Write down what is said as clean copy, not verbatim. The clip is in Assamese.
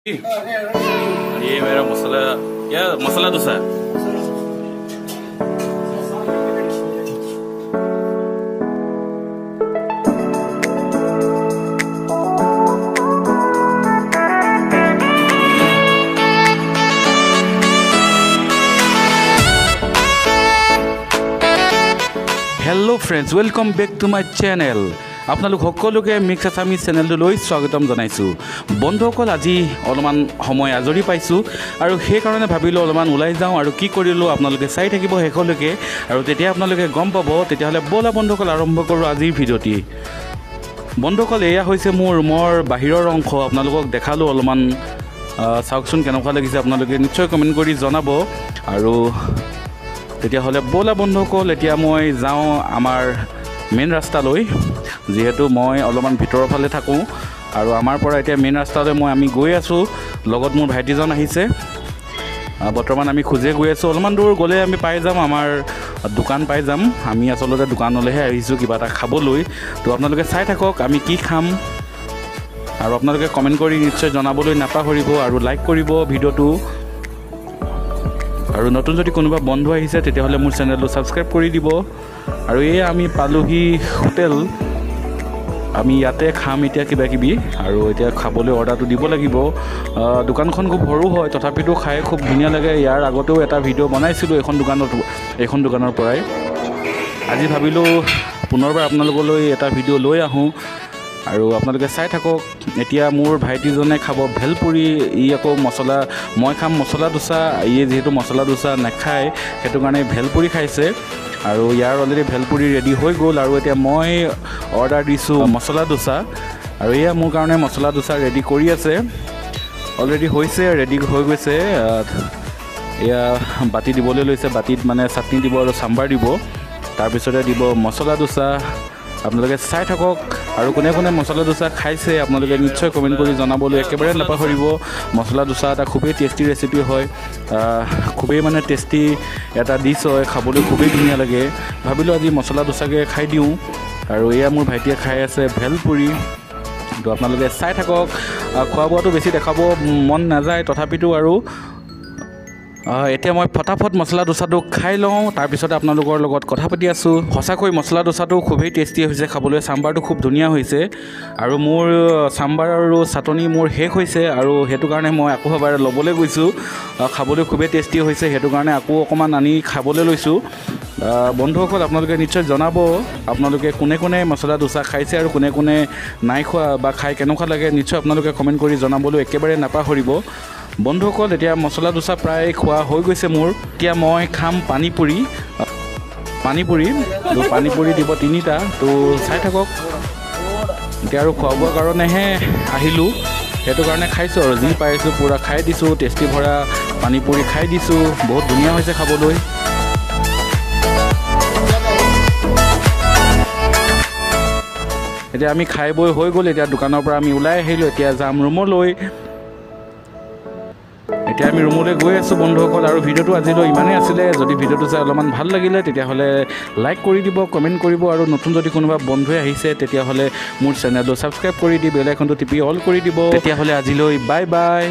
ये मेरा मसाला, क्या masala dosa. Hello friends, welcome back to my channel. আপোনালোক সকলোকে মিক্স আছামিজ চেনেলটোলৈ স্বাগতম জনাইছোঁ। বন্ধুসকল, আজি অলপমান সময় আজৰি পাইছোঁ আৰু সেইকাৰণে ভাবিলোঁ অলপমান ওলাই যাওঁ আৰু কি কৰিলোঁ আপোনালোকে চাই থাকিব শেষলৈকে আৰু তেতিয়া আপোনালোকে গম পাব। তেতিয়াহ'লে ব'লা বন্ধুসকল, আৰম্ভ কৰোঁ আজিৰ ভিডিঅ'টি। বন্ধুসকল, এয়া হৈছে মোৰ ৰুমৰ বাহিৰৰ অংশ, আপোনালোকক দেখালোঁ অলপমান। চাওকচোন কেনেকুৱা লাগিছে, আপোনালোকে নিশ্চয় কমেণ্ট কৰি জনাব। আৰু তেতিয়াহ'লে ব'লা বন্ধুসকল, এতিয়া মই যাওঁ আমাৰ মেইন ৰাস্তালৈ। যিহেতু মই অলপমান ভিতৰৰ ফালে থাকোঁ আৰু আমাৰ পৰা এতিয়া মেইন ৰাস্তালৈ আমি গৈ আছোঁ। লগত মোৰ ভাইটিজন আহিছে। বৰ্তমান আমি খোজে গৈ আছোঁ। অলপমান দূৰ গ'লে আমি পাই যাম, আমাৰ দোকান পাই যাম। আমি আচলতে দোকানলৈহে আহিছোঁ কিবা এটা খাবলৈ। তো আপোনালোকে চাই থাকক আমি কি খাম আৰু আপোনালোকে কমেণ্ট কৰি নিশ্চয় জনাবলৈ নাপাহৰিব আৰু লাইক কৰিব ভিডিঅ'টো। আৰু নতুন যদি কোনোবা বন্ধু আহিছে তেতিয়াহ'লে মোৰ চেনেলটো ছাবস্ক্ৰাইব কৰি দিব। আৰু এয়া আমি পালোহি হোটেল, আমি ইয়াতে খাম এতিয়া কিবা কিবি। আৰু এতিয়া খাবলৈ অৰ্ডাৰটো দিব লাগিব। দোকানখন খুব সৰু হয়, তথাপিতো খাই খুব ধুনীয়া লাগে। ইয়াৰ আগতেও এটা ভিডিঅ' বনাইছিলোঁ এইখন দোকানৰ পৰাই। আজি ভাবিলোঁ পুনৰবাৰ আপোনালোকলৈ এটা ভিডিঅ' লৈ আহোঁ আৰু আপোনালোকে চাই থাকক। এতিয়া মোৰ ভাইটিজনে খাব ভেলপুৰি, ই আকৌ মছলা, মই খাম মছলা দোচা। ই যিহেতু মছলা দোচা নাখায় সেইটো কাৰণে ভেলপুৰি খাইছে। আৰু ইয়াৰ অলৰেডি ভেলপুৰি ৰেডি হৈ গ'ল। আৰু এতিয়া মই অৰ্ডাৰ দিছোঁ মছলা দোচা। আৰু এয়া মোৰ কাৰণে মছলা দোচা ৰেডি কৰি আছে, অলৰেডি হৈছে, ৰেডি হৈ গৈছে। এয়া বাতি দিবলৈ লৈছে, বাতিত মানে চাটনি দিব আৰু চাম্বাৰ দিব, তাৰপিছতে দিব মছলা দোচা। আপোনালোকে চাই থাকক। আৰু কোনে কোনে মছলা দোচা খাইছে আপোনালোকে নিশ্চয় কমেণ্ট কৰি জনাবলৈ একেবাৰে নাপাহৰিব। মছলা দোচা এটা খুবেই টেষ্টি ৰেচিপি হয়, খুবেই মানে টেষ্টি এটা ডিছ হয়, খাবলৈ খুবেই ধুনীয়া লাগে। ভাবিলোঁ আজি মছলা দোচাকে খাই দিওঁ। আৰু এয়া মোৰ ভাইটিয়ে খাই আছে ভেলপুৰি। তো আপোনালোকে চাই থাকক। খোৱা বোৱাটো বেছি দেখাব মন নাযায়, তথাপিতো আৰু এতিয়া মই ফটাফট মছলা দোচাটো খাই লওঁ, তাৰপিছতে আপোনালোকৰ লগত কথা পাতি আছোঁ। সঁচাকৈ মছলা দোচাটো খুবেই টেষ্টি হৈছে খাবলৈ, চাম্বাৰটো খুব ধুনীয়া হৈছে। আৰু মোৰ চাম্বাৰ আৰু চাটনি মোৰ শেষ হৈছে আৰু সেইটো কাৰণে মই আকৌ এবাৰ ল'বলৈ গৈছোঁ। খাবলৈ খুবেই টেষ্টি হৈছে, সেইটো কাৰণে আকৌ অকণমান আনি খাবলৈ লৈছোঁ। বন্ধুসকল, আপোনালোকে নিশ্চয় জনাব আপোনালোকে কোনে কোনে মছলা দোচা খাইছে আৰু কোনে কোনে নাই খোৱা বা খাই কেনেকুৱা লাগে, নিশ্চয় আপোনালোকে কমেণ্ট কৰি জনাবলৈ একেবাৰে নাপাহৰিব। বন্ধুসকল, এতিয়া মছলা দোচা প্ৰায় খোৱা হৈ গৈছে মোৰ। এতিয়া মই খাম পানীপুৰি। তো পানীপুৰি দিব তিনিটা, তো চাই থাকক। এতিয়া আৰু খোৱা বোৱাৰ কাৰণেহে আহিলোঁ, সেইটো কাৰণে খাইছোঁ আৰু যি পাইছোঁ পূৰা খাই দিছোঁ। টেষ্টি ভৰা পানীপুৰি খাই দিছোঁ, বহুত ধুনীয়া হৈছে খাবলৈ। এতিয়া আমি খাই বৈ হৈ গ'ল। এতিয়া দোকানৰ পৰা আমি ওলাই আহিলোঁ, এতিয়া যাম ৰুমলৈ। এতিয়া আমি ৰুমলৈ গৈ আছোঁ বন্ধুসকল। আৰু ভিডিঅ'টো আজিলৈ ইমানেই আছিলে। যদি ভিডিঅ'টো চাই অলপমান ভাল লাগিলে তেতিয়াহ'লে লাইক কৰি দিব, কমেণ্ট কৰিব। আৰু নতুন যদি কোনোবা বন্ধুৱে আহিছে তেতিয়াহ'লে মোৰ চেনেলটো ছাবস্ক্ৰাইব কৰি দি বেল আইকনটো টিপি অল কৰি দিব। তেতিয়াহ'লে আজিলৈ বাই বাই।